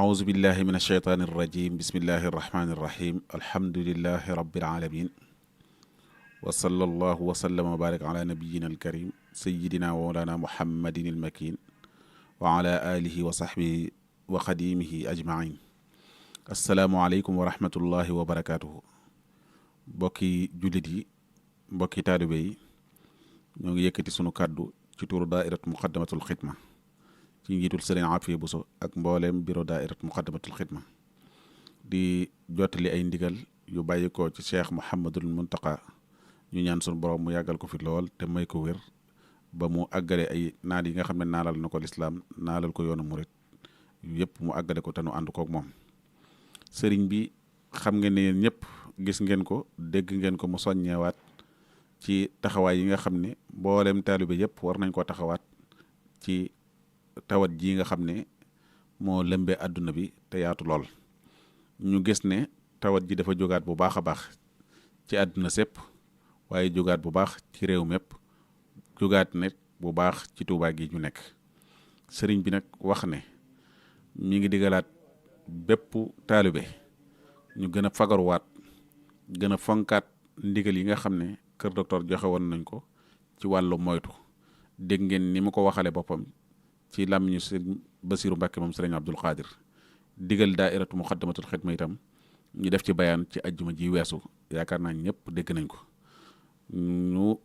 أعوذ بالله من الشيطان الرجيم بسم الله الرحمن الرحيم الحمد لله رب العالمين وصلى الله وسلم وبارك على نبينا الكريم سيدنا ومولانا محمد المكين وعلى آله وصحبه وخديمه أجمعين السلام عليكم ورحمة الله وبركاته بوكي جلدي بوكي تالبي ñoo ngi yëkkati sunu kàddu ci turu daairat muqaddamatul xidma ci njiitul sëriñ Afiya Buso ak mbooleem bureau daairat muqaddamatul xidma di jottali ay ndigal yu bàyyi ko ci cheikh Mouhamadul Muntaqa ñu ñaan sunu borom mu yàggal ko fi lool te may ko wér ba mu àggale ay naal yi nga xam ne naalal na ko lislaam naalal ko yoonu murit yëpp mu àggale ko te nu ànd koog moom sëriñ bi xam ngeen ne yéen ñëpp gis ngeen ko dégg ngeen ko mu soññeewaat ci taxawaay yi nga xam ne mboolem taalibe yëpp war nañ koo taxawaat ci tawat ji nga xam ne moo lëmbee àdduna bi te yaatu lool ñu gis ne tawat ji dafa jógaat bu baax a baax ci àdduna sépp waaye jógaat bu baax ci réew mépp jógaat ne bu baax ci Tuubaa gi ñu nekk sëriñ bi nag wax ne mi ngi digalaat bépp taalibe ñu gën a fagaruwaat gën a fonkaat ndigal yi nga xam ne kër docteur joxe woon nañ ko ci wàllu moytu dégg ngeen ni mu ko waxale boppam ci làmmiñu sëriñ Basiru Mbàkke moom sëriñ Abdul Xaadir digal daairatu muqaddamatul xidma itam ñu def ci bayaan ci ajjuma ji weesu yaakaar naa ñëpp dégg nañ ko ñu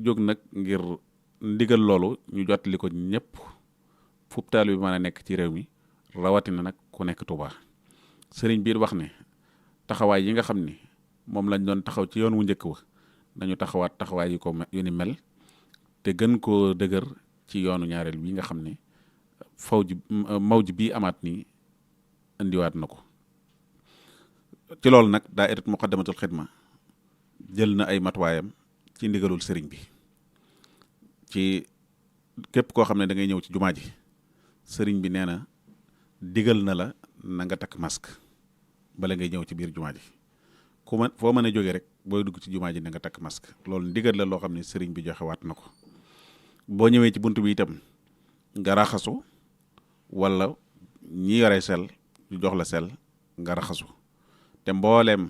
jóg nag ngir ndigal loolu ñu jottali ko ñëpp fub taalibe bi mën a nekk ci réew mi rawatina nag ku nekk Tuubaa sëriñ biir wax ne taxawaay yi nga xam ni moom lañ doon taxaw ci yoon wu njëkk wa nañu taxawaat taxawaay yu ni mel te gën koo dëgër ci yoonu ñaareel bi nga xam ne mawj bii amaat nii indiwaat na ko ci loolu nag daairat muqaddamatul xidma jël na ay matuwaayam ci ndigalul sëriñ bi ci képp koo xam ne da ngay ñëw ci jumaa ji sëriñ bi nee na digal na la na nga takk masque bala ngay ñëw ci biir jumaa ji ku ma foo mën a jógee rek booy dugg ci jumaa ji na nga takk masque loolu ndigal la loo xam ne sëriñ bi joxe waat na ko boo ñëwee ci bunt bi itam nga raxasu wala ñi yore sel ñu jox la sel nga raxasu te mbooleem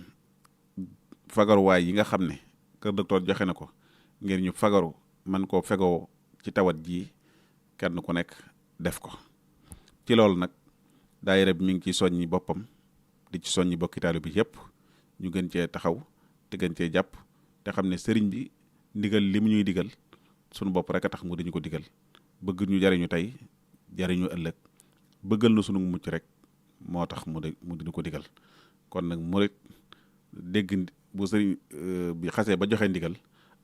fagaruwaay yi nga xam ne kër docteur joxe na ko ngir ñu fagaru man koo fegoo ci tawat ji kenn ku nekk def ko ci loolu nag daayira bi mi ngi ciy soññi boppam di ci soññi bokki taalibe bi yépp ñu gën cee taxaw te gën cee jàpp te xam ne sëriñ bi ndigal li mu ñuy digal sunu bopp rek a tax mu dañu ko digal bëgg ñu jariñu tey jariñu ëllëg bëggal na sunu mucc rek moo tax mu dina ko digal kon nag murit dégg bu sëriñ bi xasee ba joxe ndigal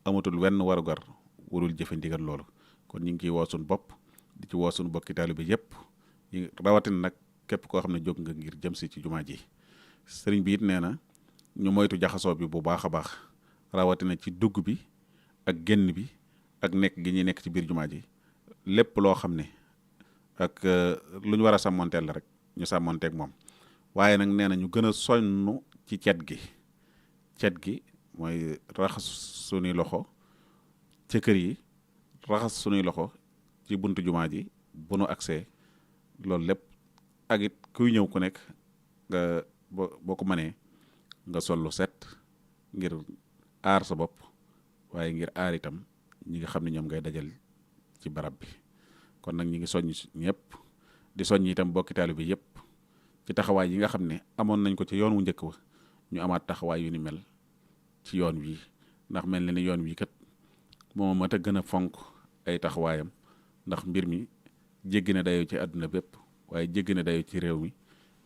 amatul wenn warugar warul jëfe ndigal loolu kon ñu ngi ciy woo sunu bopp di ci woo sunu bokki taalibe bi yépp rawatina nag képp koo xam ne jóg nga ngir jëm si ci jumaa ji sëriñ bi it nee na ñu moytu jaxasoo bi bu baax a baax rawatina ci dugg bi ak génn bi ak nekk gi ñuy nekk ci biir jumaa ji lépp loo xam ne ak lu ñu war a sàmmonteel la rek ñu sàmmonteeg moom waaye nag nee na ñu gën a soññ ci cet gi mooy raxas sunuy loxo ci kër yi raxas sunuy loxo ci buntu jumaa ji bu nu agsee loolu lépp ak it kuy ñëw ku nekk nga boo ko mënee nga sol lu set ngir aar sa bopp waaye ngir aar itam ñi nga xam ne ñoom ngay dajal ci barab bi kon nag ñi ngi soññ ñëpp di soññ itam bokki taalibe bi yëpp ci taxawaay yi nga xam ne amoon nañ ko ci yoon wu njëkk wa ñu amaat taxawaay yu ni mel ci yoon wi ndax mel na ni yoon wi kat moo mat a gën a fonk ay taxawaayam ndax mbir mi jéggi na dayoo ci àdduna bépp waaye jéggi na dayoo ci réew mi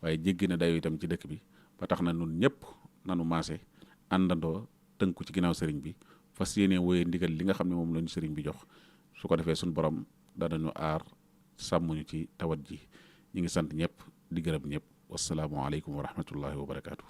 waaye jéggi na dayoo itam ci dëkk bi ba tax na nun ñëpp nanu maase àndandoo tënku ci ginnaaw sëriñ bi fas yéene wooyee ndigal li nga xam ne moom lañu sëriñ bi jox su ko defee suñu borom danañu aar sàmmuñu ci tawat ji ñi ngi sant ñëpp di gërëm ñëpp wasalaamualeykum wa rahmatullahi wa barakaatu.